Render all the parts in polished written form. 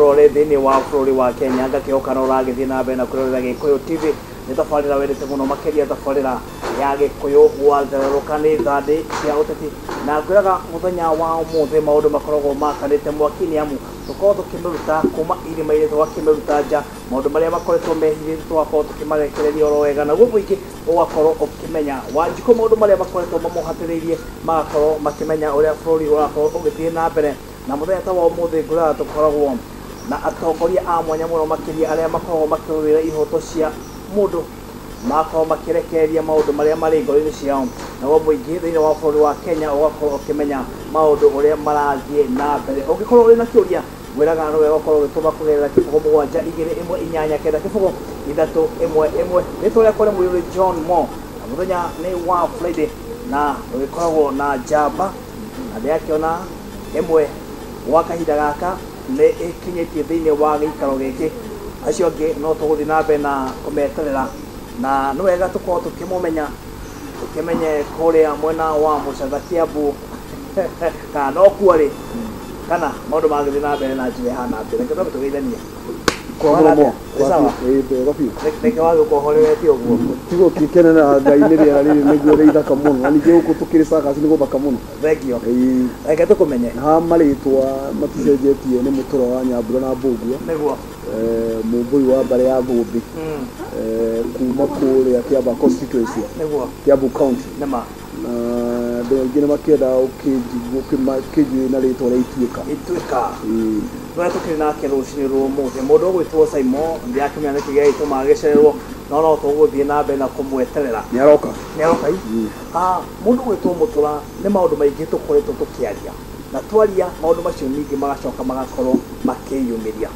ũngĩkorwo ũrĩ thĩinĩ wa bũrũri wa Kenya ngakĩhoka no ũragĩthiĩ na mbere na kwĩrorera Gĩkũyũ TV. Nĩ tabarĩra wendete mũno makĩria, tabarĩra ya Gĩkũyũ gwatherũka nĩ thandĩ cia ũteti, na ngwĩraga mũthenya wa ũmũthĩ maũndũ makoragwo makanĩte mwaki-inĩ, amu tũkoragwo tũkĩmĩruta kuma irima-inĩ tũgakĩmĩruta nja, maũndũ marĩa makoretwo mehithĩte tũgakorwo tũkĩmarekereria oro wega, naguo mũingĩ ũgakorwo ũkĩmenya Wanjikũ maũndũ marĩa makoretwo mamũhatĩrĩirie, magakorwo makĩmenya ũrĩa bũrũri ũrakorwo ũgĩthiĩ na mbere. Na mũthenya ta wa ũmũthĩ ngwĩraga tũkoragwo na atongoria a mwanya mũno makĩria arĩa makoragwo makĩrũĩra ihoto cia mũndũ, magakorwo makĩrekereria maũndũ marĩa marĩ ngoro-inĩ ciao, naguo mũingĩ thĩinĩ wa bũrũri wa Kenya ũgakorwo ũkĩmenya maũndũ ũrĩa marathiĩ na mbere. Ũngĩkorwo ũrĩ na kĩũria, ngwĩraga no wega ũkorwo ũgĩtũma kũgerera 0 7 2 8 9 0 3 1 1. Rĩtwa rĩakwa nĩ Mũirũrĩ John Mo, na mũthenya nĩ wa Friday na ũgĩkoragwo na njamba, na ndĩrakĩona ĩmwe gwa kahinda gaka nĩ ĩkinyĩtie thĩinĩ wa gĩikaro gĩkĩ. Acio angĩ no tũgũthiĩ na mbere na kũmeterera, na nĩ wega tũkorwo tũkĩmũmenya, tũkĩmenye kũrĩa mwena wa Mũcatha Kiambu kana no kuo rĩ, kana maũndũ magĩthiĩ na mbere na njĩra ĩhana atĩa. Reke twambe tũgeithanie. Kwa mũromo. Nĩ sawa? Ĩĩ, wega biũ. Reke wagĩũka ũhoreretie ũguo. Tigo kĩkenera Ngai nĩ rĩera rĩrĩ nĩguo rĩ ithaka mũno, na ningĩ gũkũ tũkĩrĩ circus nĩ gũthaka mũno. Thengio. Ĩĩ. Reke tũkũmenye. Ha marĩtwa maticenjetie, nĩ mũtũro wa Nyambura na Mbũgua. Mũmbũi wa mbarĩ ya Thũmbĩ, kuma kũrĩa Kiambaa constituency, Kiambu County. Nĩma. Na andũ aingĩ nĩ makĩenda ũkĩnjũĩ na rĩtwa rĩa Ituĩka. Ituĩka. Ĩĩ. Tũrĩa tũkĩrĩ nake rũcinĩ rwa ũmũthĩ, mũndũ ũgwĩtwo Simon, ndirakĩmenya nĩkĩ gĩagĩtũma agĩcererwo, no tũgũthiĩ na mbere na kũmweterera. Nĩ aroka. Nĩ aroka i. Ah, mũndũ ũgwĩtwo Mũtũra, nĩ maũndũ maingĩ tũkoretwo tũkĩaria, na twaria maũndũ macio ningĩ magacoka magakorwo makĩyumĩria.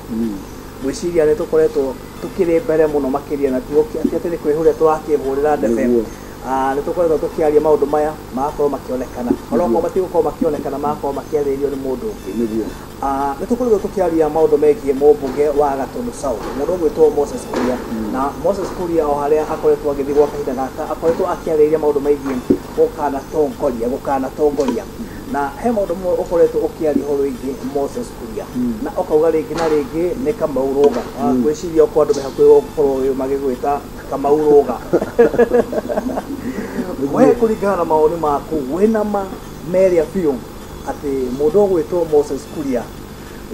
Ngwĩciria nĩ tũkoretwo tũkĩrĩ mbere mũno makĩria, na ti atĩ nĩ kwĩhũrĩra tũrakĩhũrĩra ndebe. Ah, nĩ tũkoretwo tũkĩaria maũndũ maya magakorwo makĩonekana, onokorwo matigũkorwo makĩonekana, magakorwo makĩarĩrĩrio nĩ mũndũ ũngĩ. Ah, nĩ tũkoretwo tũkĩaria maũndũ megiĩ mũmbunge wa Gatundu South, mũndũ ũgwĩtwo Moses Kuria. Na Moses Kuria, o harĩa akoretwo agĩthiĩ gwa kahinda gaka, akoretwo akĩarĩrĩria maũndũ megiĩ gũkanatongoria gũkanatongoria, na he maũndũ mamwe ũkoretwo ũkĩaria ũhoro wĩgiĩ Moses Kuria, na ũkauga rĩngĩ na rĩngĩ nĩ Kamau Rũga. Ngwĩciria okorwo andũ me hakuhĩ gũkorwo magĩgwĩta Kamau Rũga, we kũringana na mawoni maku, wĩna ma merĩa biũ atĩ mũndũ ũgwĩtwo Moses Kuria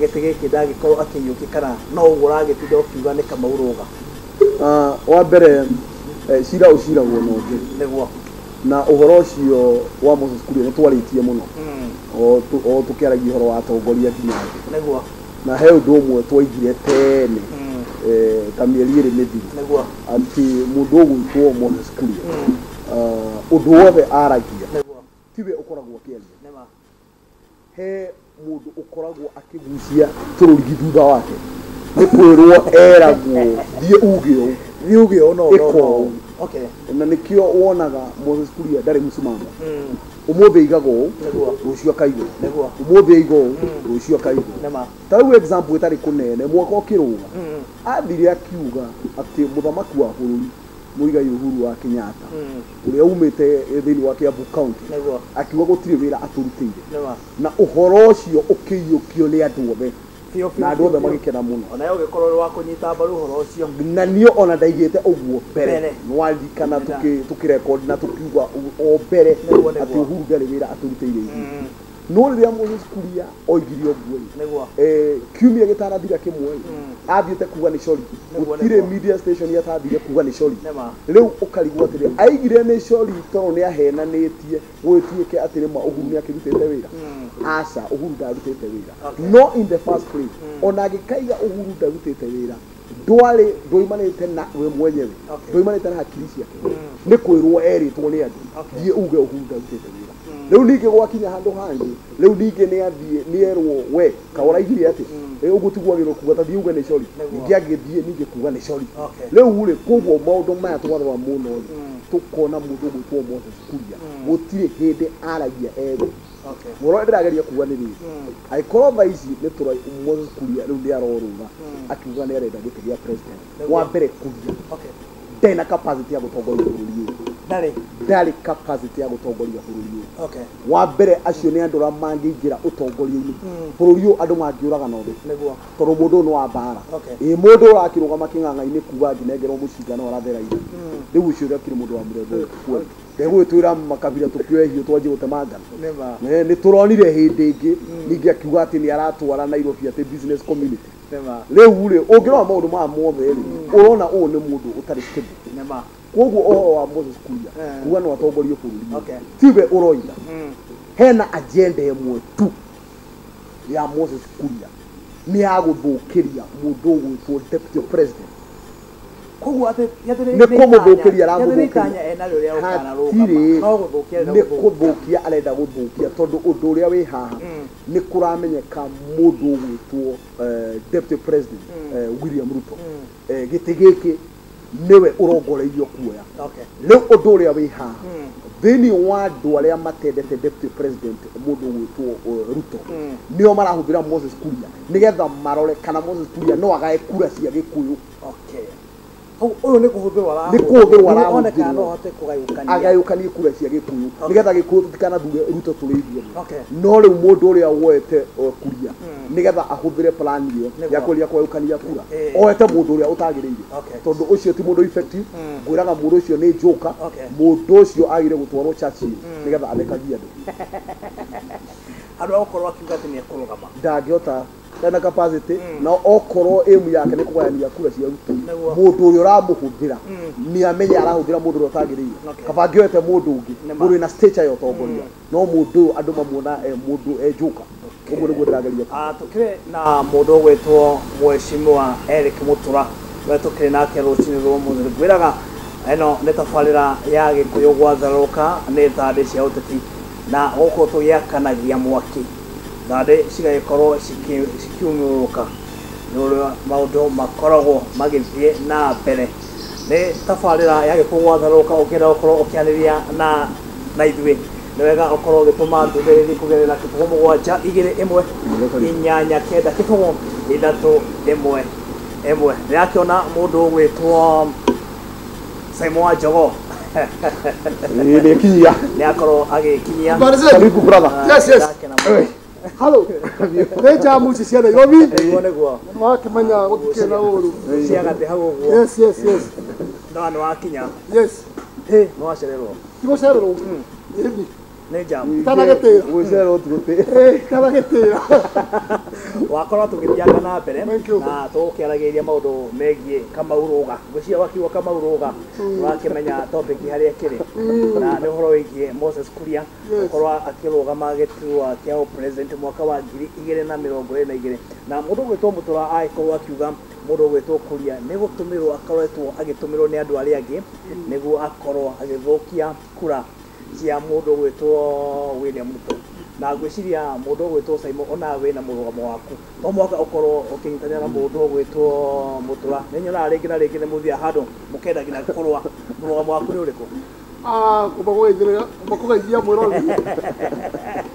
gĩtĩ gĩkĩ ndangĩkorwo akĩiyũkia, kana no ũguo ũragĩtinda ũkiuga nĩ Kamau Rũga? Ah, wa mbere, cira ũciragwo na ũngĩ. Na ũhoro ũcio wa Moses Kuria nĩ twarĩtie mũno o tũkĩaragia ũhoro wa atongoria nginya thĩ. Na he ũndũ ũmwe twaigire tene, ta mĩeri 2 mĩthiru, atĩ mũndũ ũgwĩtwo Moses Kuria, ũndũ wothe aragia, tiwe ũkoragwo akĩaria. He mũndũ ũkoragwo akĩgucia tũrũrigi thutha wake, nĩ kwĩrwo eragwo, "Thiĩ uge ũũ." Thiĩ uge ũũ, no no Ĩka no ũũ. Na nĩkĩo wonaga Moses Kuria ndarĩ msimamo. Ũmũthĩ aigaga ũũ, rũciũ akaiga ũũ. Ũmũthĩ aiga ũũ, rũciũ akaiga ũũ. Ta rĩu example ĩtarĩ kũnene, mwaka ũkĩrũga, athire akiuga atĩ mũthamaki wa bũrũri Muigai Uhuru wa Kenyatta, ũrĩa umĩte thĩinĩ wa Kiambu County, akiuga gũtirĩ wĩra atũrutĩire. Na ũhoro ũcio ũkĩiyũkio nĩ andũ othe, na andũ othe magĩkena mũno. Ona we ũgĩkorwo ũrĩ wa kũnyita mbaru ũhoro ũcio. Na niĩ ona ndaigĩte ũguo mbere. Mbere. Nĩwaririkana tũkĩrekondi na tũkiuga o mbere atĩ Uhuru ndarĩ wĩra atũrutĩire ithuĩ. No rĩrĩa Moses Kuria oigire ũguo rĩ, kiumia gĩtanathira kĩmwe rĩ, athiĩte kuga nĩ cori. Gũtirĩ media station atathire kuga nĩ cori. Rĩu ũkarigwo atĩrĩ, aigire nĩ cori tondũ nĩ ahenanĩtie gũgĩtuĩke atĩ nĩma Uhuru nĩ akĩrutĩte wĩra? Aca, Uhuru ndarutĩte wĩra. No in the first place, ona angĩkaiga Uhuru ndarutĩte wĩra, ndwarĩ ndwoimanĩte na we mwenyewe, ndwoimanĩte na hakiri ciake, nĩ kwĩrwo erĩtwo nĩ andũ, "Thiĩ uge Uhuru ndarutĩte wĩra." Rĩu ningĩ gwakinya handũ hangĩ, rĩu ningĩ nĩ athiĩ nĩ erwo, "We kaũraigire atĩ ũguo tiguo wagĩrĩirwo kuga, ta thiĩ uge nĩ cori." Ningĩ agĩthiĩ ningĩ kuga nĩ cori. Rĩu rĩ, koguo maũndũ maya twarora mũno rĩ, tũkona mũndũ ũgwĩtwo Moses Kuria gũtirĩ hĩndĩ aragia erũ. Ũhoro ũrĩa ndĩrageria kuga nĩ rĩrĩ, angĩkorwo thaa ici nĩ tũra Moses Kuria rĩu nĩ arorũra akiuga nĩ arenda gĩtĩ gĩa president, wa mbere, Kuria ndarĩ na capacity ya gũtongoria bũrũri ũyũ. Ndarĩ capacity ya gũtongoria bũrũri ũyũ. Okay. Wa mbere acio nĩ andũ arĩa mangĩingĩra ũtongoria-inĩ. Bũrũri ũyũ andũ mangĩũragana othe. Nĩguo. Tondũ mũndũ ũyũ nĩ wa mbara. Okay. Ĩ mũndũ ũrakĩrũgama kĩng'ang'a-inĩ kuga angĩnengerwo mũcinga no arathe Raila. Rĩu ũcio ndakĩrĩ mũndũ wa mũthemba ũrĩkũ kweli. Ndegũgĩtwĩra makabira tũkĩoe hiũ twanjie gũtemangana. Nĩ tũronire hĩndĩ ĩngĩ ningĩ akiuga atĩ nĩ aratwara Nairobi atĩ business community. Rĩu rĩ ũngĩrora maũndũ maya mothe rĩ ũrona ũyũ nĩ mũndũ ũtarĩ stable. Koguo ũhoro wa Moses Kuria kuga no atongorie bũrũri tiwe ũroiga. Hena agenda ĩmwe tu ya Moses Kuria nĩ ya gũthũkĩria mũndũ ũgwĩtwo deputy president. Koguo atĩ nĩ kũmũthũkĩria aramũthũkĩria. Hatirĩ nĩ kũthũkia arenda gũthũkia tondũ ũndũ ũrĩa wĩ haha nĩ kũramenyeka mũndũ ũgwĩtwo deputy president William Ruto gĩtĩ gĩkĩ nĩwe ũrongoreirio kuoya. Rĩu ũndũ ũrĩa wĩ haha thĩinĩ wa andũ arĩa matendete deputy president mũndũ ũgwĩtwo Ruto nĩo marahũthĩra Moses Kuria nĩgetha marore kana Moses Kuria no agae kura cia Gĩkũyũ. Ũyũ nĩ kũhũthĩrwo arahũthĩrwo. Nĩ kũhũthĩrwo arahũthĩrwo. No ahote kũgayũkania. Agayũkanie kura cia Gĩkũyũ nĩgetha Gĩkũyũ tũtikanathure Ruto tũrĩ ithuothe. No rĩu mũndũ ũrĩa woete Kuria nĩgetha ahũthĩre plan ĩyo ya kũgeria kũgayũkania kura oete mũndũ ũrĩa ũtagĩrĩire tondũ ũcio ti mũndũ effective. Ngwĩraga mũndũ ũcio nĩ joker. Mũndũ ũcio agĩrĩire gũtwarwo Churchill nĩgetha athekagie andũ. Andũ a gũkorwo akiuga atĩ nĩ ekũrũgama. Ndangĩhota na capacity na okorwo aim yake nĩ kũgayania kura cia Ruto mũndũ ũrĩa ũramũhũthĩra nĩ amenye arahũthĩra mũndũ ũrĩa ũtagĩrĩire. Kaba angĩoete mũndũ ũngĩ mũndũ wĩna stature ya ũtongoria no mũndũ ũyũ andũ mamuona mũndũ e joker. Ũguo nĩguo ndĩrageria. Tũkĩrĩ na mũndũ ũgwĩtwo Mheshimiwa Eric Mutura ũrĩa tũkĩrĩ nake rũcinĩ rwa ũmũthĩ. Ngwĩraga ĩno nĩ tabarĩra ya Gĩkũyũ gwatharũka nĩ thandĩ cia ũteti na gũkũ tũgĩakanagia mwaki thandĩ cigagĩkorwo cikiumĩrũka nĩ ũrĩa maũndũ makoragwo magĩthiĩ na mbere. Nĩ tabarĩra ya Gĩkũyũ gwatharũka ũkĩenda gũkorwo ũkĩanĩria na ithuĩ nĩ wega ũkorwo ũgĩtũma ndũmĩrĩri kũgerera 0 7 2 1 8 9 0 3 1 1. Ndĩrakĩona mũndũ ũgwĩtwo Simon wa Jogoo nĩ akinyia nĩ akorwo agĩkinyia. Karibu brother. Yes, yes. Hello. Nĩ jamu ici cia Nairobi. Nĩguo nĩguo. Wakĩmenya gũtikĩrĩ na ũru. Cia gatĩ hau ũguo. Yes, yes, yes. No nĩ wakinya. Yes. Nĩ wacererwo. Ti gũcererwo. Ĩni. Nĩ jamu. Itanagĩtĩra. Gũcererwo ti gũtĩ. Itanagĩtĩra. Wakorwo tũgĩthianga na mbere na tũgũkĩaragĩrĩria maũndũ megiĩ Kamau Rũga. Ngwĩciria wakiuga Kamau Rũga ũrakĩmenya topic harĩa ĩkĩrĩ na nĩ ũhoro wĩgiĩ Moses Kuria gũkorwo akĩrũgama gĩturwa kĩa president mwaka wa 2022 na mũndũ ũgwĩtwo Mutura agĩkorwo akiuga mũndũ ũgwĩtwo Kuria nĩ gũtũmĩrwo akoretwo agĩtũmĩrwo nĩ andũ arĩa angĩ nĩguo akorwo agĩthũkia kura cia mũndũ ũgwĩtwo William Ruto. Na ngwĩciria mũndũ ũgwĩtwo Simon ona wĩna mũrũgamo waku to mũhaka ũkorwo ũkĩnyitanĩra na mũndũ ũgwĩtwo Mutura. Nĩ nyonaga rĩngĩ na rĩngĩ nĩ mũthiaga handũ mũkenda nginya kũrũa. Mũrũgamo waku nĩ ũrĩkũ? Kuma kũgeithia mwĩroreri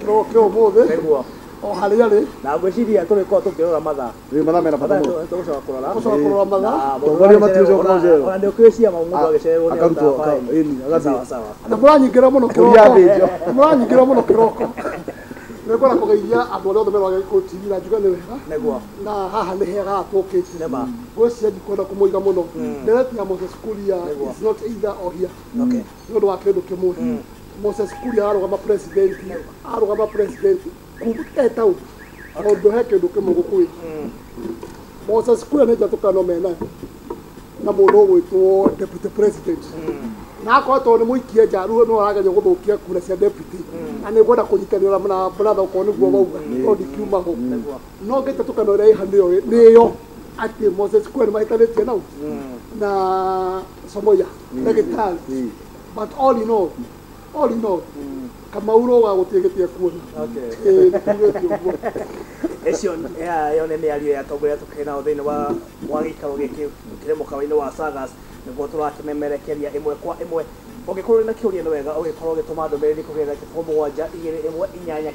kĩroko kĩa ũmũthĩ nĩguo o harĩa rĩ na ngwĩciria tũrĩkorwo tũkĩrora mathaa. Mathaa mena bata mũno. Tũgũcoka kũrora. Tũgũcoka kũrora mathaa. Tongoria matiũcoka gũcererwo. Ona nĩ ũkĩwĩciria mũndũ agĩcererwo nĩ akarutwo ĩni Sawa sawa. Na mũranyingĩra mũno Kũria kĩroko. thĩnjo. Mũranyingĩra mũno kĩroko. Nĩngwenda kũgeithia andũ arĩa othe meroraga Gĩkũyũ TV na njuge nĩ wega. Nĩguo. Na haha nĩ hega haha tũkĩte. Nĩma. Ngwĩciria ndikwenda kũmũiga mũno. Ndereti ya Moses Kuria is not either or here. Okay. Nĩ ũndũ wa kĩndũ kĩmwe. Moses Kuria arũgama president, arũgama president kuma e town. Tondũ he kĩndũ kĩmwe gũkwĩra. Moses Kuria nĩ njatũkano menayo na mũndũ ũgwĩtwo deputy president. Na akorwo tondũ nĩ mũikie nja rĩu no arageria gũthũkia kura cia deputy. Na nĩ ngwenda kũnyitanĩra na brother okorwo nĩguo wauga tondũ ndikiuma ho. No ngĩtatũkano ĩrĩa ĩha nĩyo nĩyo atĩ Moses Kuria nĩ mahĩtanĩtie nau na Somoya ndagĩtarĩ. But all in all, all in all, Kamau Rũga gũtirĩ gĩtĩ ekuona. Okay. Ĩĩ, nĩ tugĩte ũguo. Ĩcio ĩyo nĩ mĩario ya atongoria tũkĩrĩ nao thĩinĩ wa gĩikaro gĩkĩ kĩrĩ mũkawa-inĩ wa Sagas nĩguo tũrakĩmemerekeria ĩmwe kwa ĩmwe. Ũngĩkorwo wĩna kĩũria nĩ wega ũgĩkorwo ũgĩtũma ndũmĩrĩri kũgerera 0 7 2 1 8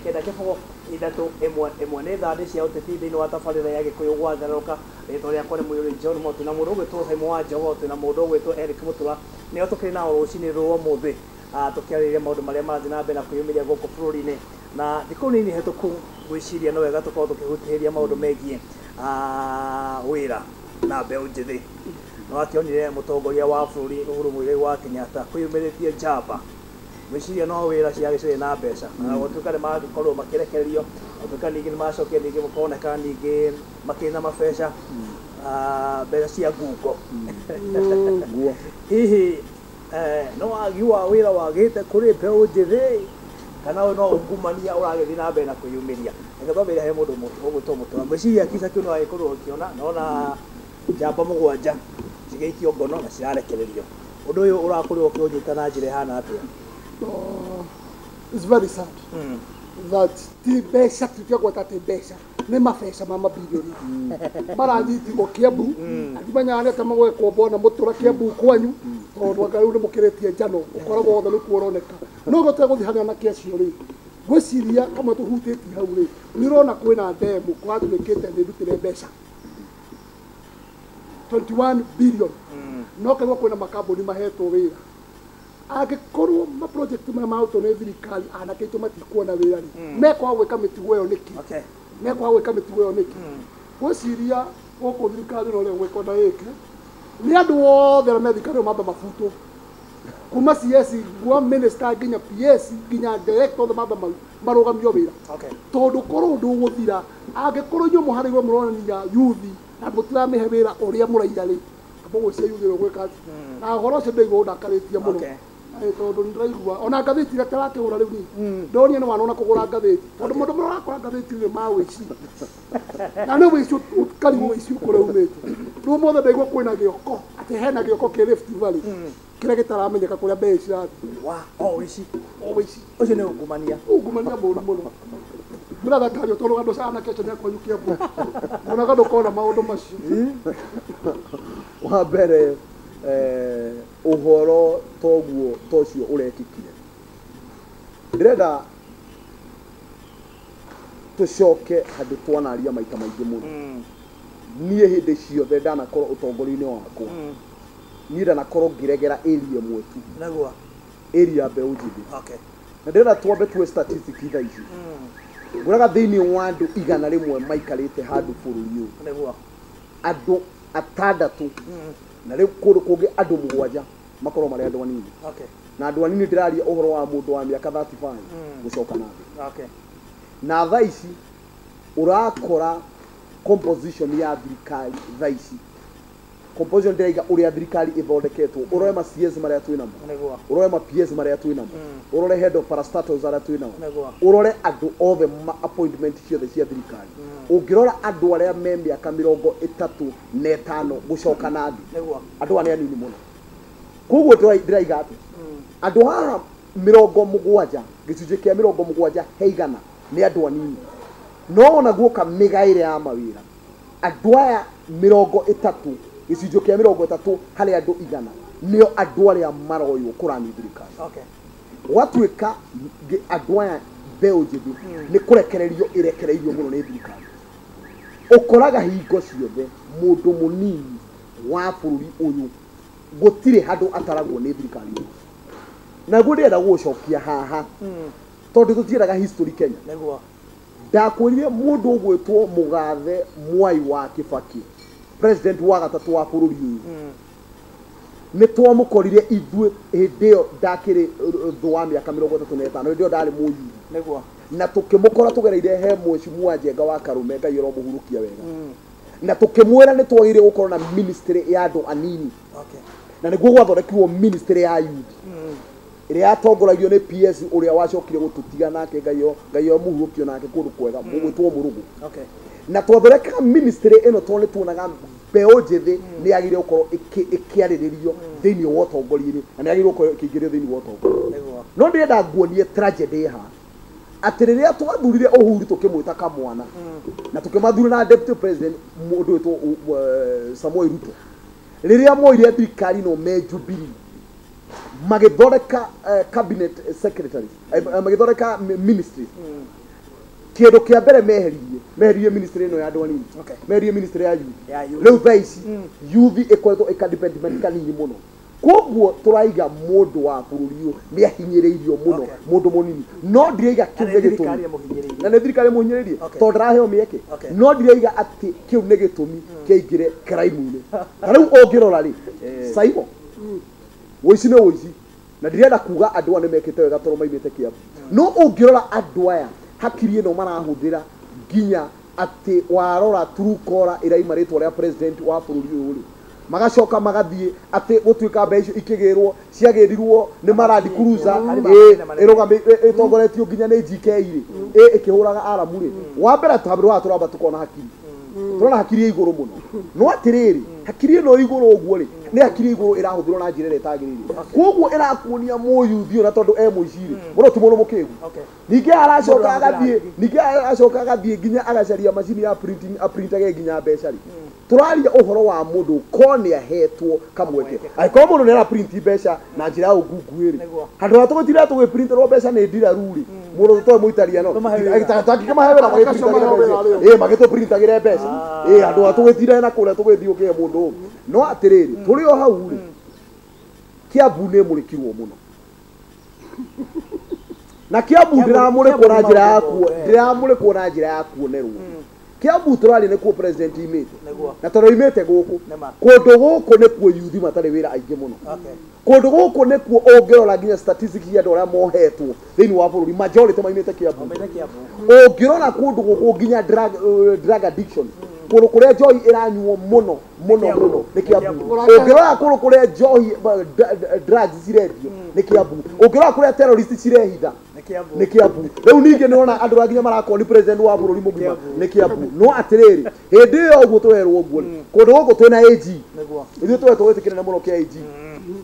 9 0 3 1 1. Nĩ thandĩ cia ũteti thĩinĩ wa tabarĩra ya Gĩkũyũ gwatharũka. Rĩtwa rĩakwa nĩ Mũiyũri John Motu na mũndũ ũgwĩtwo Simon wa Jogoo twĩna mũndũ ũgwĩtwo Eric Mutura Nĩo tũkĩrĩ nao rũcinĩ rwa ũmũthĩ, tũkĩarĩrĩria maũndũ marĩa marathiĩ na mbere na kwĩyumĩria gũkũ bũrũri-inĩ. Na thikũ nini hetũku ngwĩciria no wega tũkorwo tũkĩhutĩrĩria maũndũ megiĩ wĩra na mbeũ njĩthĩ. No akĩonire mũtongoria wa bũrũri Uhuru Muigai wa Kenyatta kwĩyumĩrĩtie njamba. Ngwĩciria no wĩra ciagĩcire na mbeca, na gũtuĩka nĩ magĩkorwo makĩrekererio, gũtuĩka ningĩ nĩ macokire ningĩ gũkoneka ningĩ makĩrĩ na mabeca, mbeca cia ngungo. Hihi no wagi wa wĩra wagĩte kũrĩ mbeũ njĩthĩ, kana no ungumania ũragĩthiĩ na mbere na kwĩyumĩria? Reke twambĩrĩrie he mũndũ ũgwĩtwo Mũtura. Ngwĩciria kisa kĩu no agĩkorwo ũkĩona, nona njamba mũgwanja cigĩikio ngono na cirarekererio. Ũndũ ũyũ ũrakorirwo ũkĩũnyita na njĩra ĩhana atĩa? It's very sad that ti mbeca, tutiagweta atĩ mbeca nĩ mabeca ma mabilioni maranyitirwo Kiambu. Andimenyaga nĩ atĩa magwĩkwo mbona mũtũra Kiambu kwanyu, tondũ anga rĩu nĩ mũkĩrĩtie njano, ũkoragwo wothe nĩkuo ũroneka. No gũtegũthiĩ hanene na kĩacio rĩ, ngwĩciria kamwe tũhutĩtie hau rĩ, nĩ ũrona kwĩna ndemu kũratuĩkĩte nĩ ndutĩre mbeca 21 billion, no kaigua kwĩna makambuni mahetwo wĩra. Angĩkorwo ma project marĩa marutwo nĩ thirikari anake aitũ matikuona wĩra rĩ, mekwaga gwĩka mĩtugo ĩyo nĩkĩ? Mekwaga gwĩka mĩtugo ĩyo nĩkĩ? Ngwĩciria gũkũ thirikari ĩno ũrĩa gwĩkwo na ĩke nĩ andũ othe arĩa me thirikari ĩno mambe mabutwo, kuma CS gwa minister nginya PS nginya director, othe mambe marũgamio wĩra. Tondũ korwo ũndũ ũgũthira angĩkorwo inyuĩ mũharĩirwo mũronania yuthi na mũtiramĩhe wĩra ũrĩa mũraiga rĩ, mũgwĩcia yuthi ĩyo gwĩka atĩa? Na ũhoro ũcio ndĩraigua ũndakarĩtie mũno, tondũ nĩndĩraigua ona ngathĩti iria tarakĩgũra rĩu niĩ ndonire nĩ wanona kũgũra ngathĩti, tondũ mũndũ mũrĩa ũrakora ngathĩti nĩ ma wĩici, na nĩ wĩici ũkarigwo wĩici kũrĩa umĩte. Rĩu ũmũthĩ ndaigua kwĩna gĩoko, atĩ hena gĩoko kĩ Rift Valley kĩrĩa gĩtaramenyeka kũrĩa mbeca cirathiĩ. Wa o wĩici, o wĩici ũcio nĩ ungumania, ungumania mũru mũno. Ndĩrathakario tondũ andũ anake acio nĩ akwanyu Kiambu, onaga ndũkona maũndũ macio. Wa mbere, ũhoro toguo tocio ũrekĩkire, ndĩrenda tũcoke handũ twanaria maita maingĩ mũno. Niĩ hĩndĩ ciothe ndanakorwo ũtongoria-inĩ wakwa, niĩ ndanakorwo ngĩregera area ĩmwe tu, area ya mbeũ njĩthĩ. Na ndĩrenda twambe tuoe statistic thaa ici. Ngũraga thĩinĩ wa andũ 100 maikarĩte handũ bũrũri ũyũ, andũ 6 na rĩu kũndũ kũngĩ andũ 7 makorwo marĩ andũ anini. Na andũ anini ndĩraria ũhoro wa mũndũ wa mĩaka 35 gũcoka na thĩ. Na thaa ici ũrakora composition ya thirikari thaa ici, composition ndĩraiga ũrĩa thirikari ĩthondeketwo, ũrore ma CS marĩa twĩ namo, ũrore ma PS marĩa twĩ namo, ũrore head of parastatals arĩa twĩ namo, ũrore andũ othe ma appointment ciothe cia thirikari. Ũngĩrora andũ arĩa me mĩaka 35 gũcoka na thĩ, andũ aya nĩ anini mũno. Koguo ndĩraiga atĩ andũ haha 70, gĩcunjĩ kĩa 70 he igana nĩ andũ anini. No ona guoka mĩgaĩre ya mawĩra, andũ aya 30, gĩcunjĩ kĩa 30 harĩ andũ 100 nĩo andũ arĩa maroywo kũrani thirikari. Gwatuĩka andũ aya mbeũ njĩthĩ nĩ kũrekererio ĩrekereirio mũno nĩ thirikari. Ũkoraga hingo ciothe mũndũ mũnini wa bũrũri ũyũ gũtirĩ handũ ataragwo nĩ thirikari ĩno. Naguo ndĩrenda gũgũcokia haha, tondũ tũtiendaga history Kenya. Ndakwĩrire mũndũ ũgwĩtwo Mũgathe Mwai wa Kibaki, president wa gatatũ wa bũrũri ũyũ, nĩ twamũkorire ithuĩ hĩndĩ ĩyo ndakĩrĩ thũ wa mĩaka 35, hĩndĩ ĩyo ndarĩ mũyuthi. Na tũkĩmũkora tũgereire he Mheshimiwa Njenga wa Karume, Ngai ũromũhurũkia wega. Na tũkĩmwĩra nĩ twagĩrĩire gũkorwo na ministry ya andũ anini. Na nĩguo gwathondekirwo ministry ya youth ĩrĩa yatongoragio nĩ PS ũrĩa wacokire gũtũtiga nake, Ngai ũromũhurũkio nake kũndũ kwega, mũgwĩtwo Mũrũgũ. Na twathondekaga ministry ĩno tondũ nĩ tuonaga mbeũ njĩthĩ nĩ yagĩrĩire gũkorwo ĩkĩarĩrĩrio thĩinĩ wa ũtongoria-inĩ, na nĩ yagĩrĩirwo gũkorwo ĩkĩingĩrio thĩinĩ wa ũtongoria. No ndĩrenda nguonie tragedy haha, atĩ rĩrĩa twathurire Uhuru tũkĩmwĩta kamwana, na tũkĩmathura na deputy president mũndũ wĩtwo Samoei Ruto, rĩrĩa moire thirikari no me Jubilee magĩthondeka cabinet secretaries, magĩthondeka ministries, kĩndũ kĩa mbere meheririe ministry ĩno ya andũ anini, meheririe ministry ya youth. Rĩu thaa ici youth ĩkoretwo ĩka department kanini mũno. Koguo turaiga mundu wa bururi uyu ni ahinyiriirio muno mundu munini no ndiraiga kiu ni gitumi na ni thirikari muhinyiririe tondu ndiraheo mieke no ndiraiga ati kiu ni gitumi kiaingire crime-ini. Ta riu ungirora ri Saimo woici ni woici na ndirenda kuga andu aya nimekite wega tondu maimite Kiambu no ungirora andu aya hakiri ino marahuthira nginya ati warora Truecaller iraima ritwa ria president wa bururi uyu ri magacoka magathie ati gutuika mbeca icio ikigirwo ciagirirwo ni Maradi Cruiser itongoretio nginya ni GK ri ikihuraga aramu ri wa mbere twambirwo turamba tukona hakiri turona hakiri iguru muno no atiriri hakiri ino iguru uguo ri ni hakiri iguru irahuthirwo na njira ĩrĩa ĩtagĩrĩire koguo ĩrakuonia mũyuthi na tondu e mũici mũno ti mũndũ mũkĩgu ningĩ aracoka agathiĩ ningĩ aracoka agathiĩ nginya agacaria macini ya printing aprintage nginya mbeca ri turaria uhoro wa mundu ko ni ahetwo kamweke angĩkorwo mundu ni ara print mbeca na njira ya ũngungu ĩrĩ handũ ha tũgũtira tũgĩprinterwo mbeca nĩ ndiraru rĩ mũndũ tũtoĩ mũitariano tangĩkĩmahe wĩra magĩprintagĩre mbeca ĩ magĩtũprintagĩre mbeca ĩ handũ ha tũgĩtira na kũrĩa tũgĩthiĩ ũkĩhe mũndũ ũũ no atĩrĩrĩ tũrĩ o hau rĩ Kiambu nĩ mũrĩkirwo mũno na Kiambu ndĩramũrĩkwo na njĩra ya kuo ndĩramũrĩkwo na njĩra ya kuonerwo Kiambu turari nikuo president imite na tondu imite guku kundu guku nikuo yuthi matari wira aingi muno kundu guku nikuo ungirora nginya statistics cia andu aria mohetwo thiini wa bururi majority maimite Kiambu ungirora kundu guku nginya drug addiction kundu kuria njohi iranyuo muno muno muno ni Kiambu ungirora kundu kuria njohi drugs cirendio ni Kiambu ungirora kuria terrorist cirehitha ni Kiambu riu ningi nirona andu nginya marakorwo ni president wa bururi mugima ni Kiambu no atiriri hindi iyo uguo turerwo uguo kundu guku twina AG ithuĩ twetwo gĩtĩ kĩnene mũno kĩa AG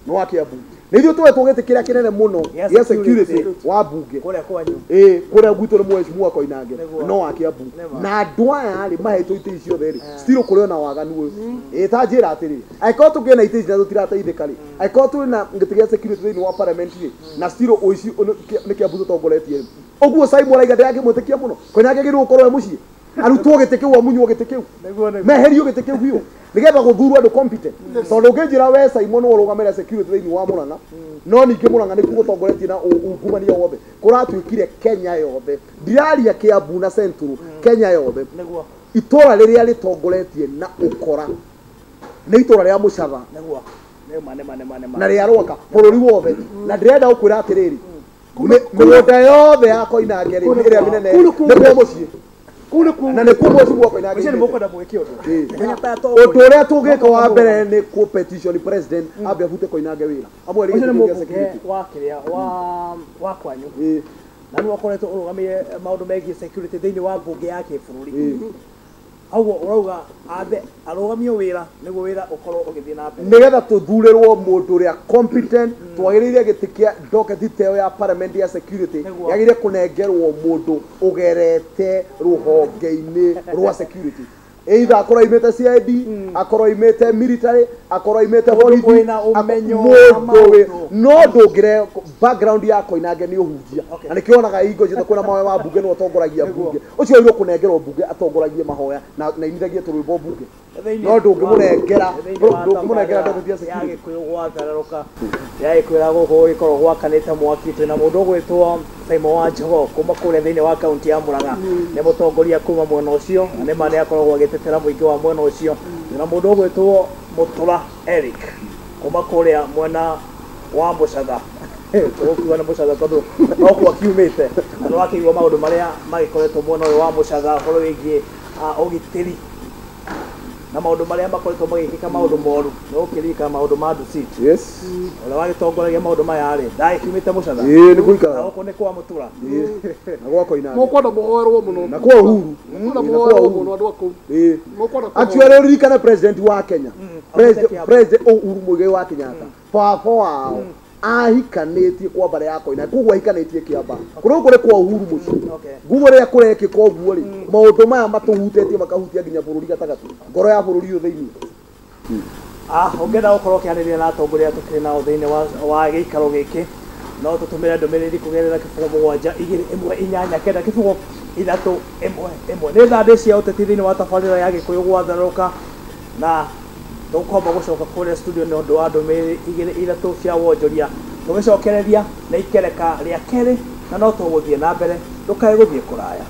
no wa Kiambu nĩ ithuĩ twetwo gĩtĩ kĩrĩa kĩnene mũno gĩa security wa bunge kũrĩa kwanyu ĩ kũrĩa gwitũ nĩ mheshimiwa Koinange no wa Kiambu na andũ aya rĩ mahetwo itĩ icio othe rĩ still kũrĩ ona waganu ũyũ ĩ ta njĩra atĩrĩrĩ angĩkorwo tũngĩona itĩ ici na tũtirateithĩka rĩ angĩkorwo twĩna gĩtĩ gĩa security thĩinĩ wa parliament rĩ na still ũici nĩ Kiambu tũtongoretie rĩ ũguo Simon araiga ndĩrakĩmwĩtĩkia mũno Koinange agĩrĩirwo gũkorwo e mũciĩ arutwo gĩtĩ kĩu amunywo gĩtĩ kĩu meherio gĩtĩ kĩu biũ nigetha gũthurwo andũ competent tondũ ũngĩnjĩra we Simon nĩwe ũrũgamĩrĩra security thĩinĩ wa Murang'a no ningĩ Murang'a nĩkuo gũtongoretie na ungumania wothe kũratuĩkire Kenya yothe ndiraria Kiambu na Central Kenya yothe itũra rĩrĩa rĩtongoretie na ũkora nĩ itũra rĩa Mũcatha na rĩa Rwaka bũrũri wothe na ndĩrenda gũkwĩra atĩrĩrĩ mĩgũnda yothe ya Koinange rĩ ĩrĩa mĩnene nĩkuo mũciĩ na nä kuo mheshimiwa Koinange nä mũkwenda mwĩke ũndũ ũndũ ũrĩa tũngĩka wa mbere nĩ kũ petition president ambe abute Koinange wĩra amwe ũcio nĩ mũmbunge wa kĩrĩa wa kwanyu na nĩ wakoretwo ũrũgamĩire maũndũ megiĩ security thĩinĩ wa mbunge ya kĩbũrũri ũguo ũrauga ambe arũgamio wĩra nĩguo wĩra ũkorwo ũgĩthiĩ na mbere nĩgetha tũthurĩrwo mũndũ ũrĩa competent twagĩrĩire gĩtĩ kĩa docket ta ĩyo ya parliament ya security yagĩrĩire kũnengerwo mũndũ ũgerete rũhonge-inĩ rwa security either akorwo aimĩte CID akorwo aimĩte military akorwo aimĩte borithi mũndũ no ndũngĩre background ya Koinange nĩ ũhunjia na nĩkĩo wonaga hingo ciothe kwĩna mahoya ma mbunge nĩwe ũtongoragia mbunge ũcio agĩrĩirwo kũnengerwo mbunge atongoragie mahoya na inithagie tũrwĩmbo mbunge no ndũngĩmũnengera ndũngĩmũnengera docket ya security. Gĩkũyũ gwatharũka ya Gĩkũyũ gũkũ gũgĩkorwo gwakanĩte mwaki twĩna mũndũ ũgwĩtwo Simon wa Njogoo kuma kũrĩa thĩinĩ wa kaunti ya Murang'a nĩ mũtongoria kuma mwena ũcio na nĩma nĩ akoragwo agĩtetera mũingĩ wa mwena ũcio na mũndũ ũgwĩtwo Mũtũra Eric kuma kũrĩa mwena wa Mũcatha tũgũkiuga nĩ Mũcatha tondũ nokuo akiumĩte na nĩwakĩigua maũndũ marĩa magĩkoretwo mwena ũyũ wa Mũcatha ũhoro wĩgiĩ ũgitĩri na maũndũ marĩa makoretwo magĩkĩka maũndũ moru nĩ ũkĩririkana maũndũ ma Dusit yes ũrĩa wagĩtongoragia maũndũ maya rĩ ndagĩkiumĩte Mũcatha ĩĩ nĩ gũikara na gũkũ nĩ kwa Mũtura na gwa Koinange mũkwenda mũhoerwo mũno na kwa Uhuru mũkwenda mũhoerwo mũno andũ a kũu ĩĩ mũkwenda actually ũririkane president wa Kenya president Uhuru Muigai wa Kenyatta baba wao ahikanĩtie kwa mbare ya Koinange koguo ahikanĩtie Kĩamba kũrĩa kũrĩ kwa Uhuru mũciĩ nguo rĩrĩa kũrekĩka ũguo rĩ maũndũ maya matũhutĩtie makahutia nginya bũrũri gatagatĩ ngoro ya bũrũri ũyũ thĩinĩ ũngĩenda gũkorwo ũkĩaranĩria na atongoria tũkĩrĩ nao thĩinĩ wa gĩikaro gĩkĩ no tũtũmĩre ndũmĩrĩri kũgerera 0 7 2 1 8 9 0 3 1 1 nĩ thandĩ cia ũteti thĩinĩ wa tabarĩra ya Gĩkũyũ gwatharũka na Tũkwamba gũcoka kũrĩa studio nĩ ũndũ wa ndũmĩrĩri igĩrĩ ithatũ cia wonjoria, tũgĩcokereria na ikereka rĩa kerĩ, na no tũgũthiĩ na mbere, ndũkae gũthiĩ kũraya.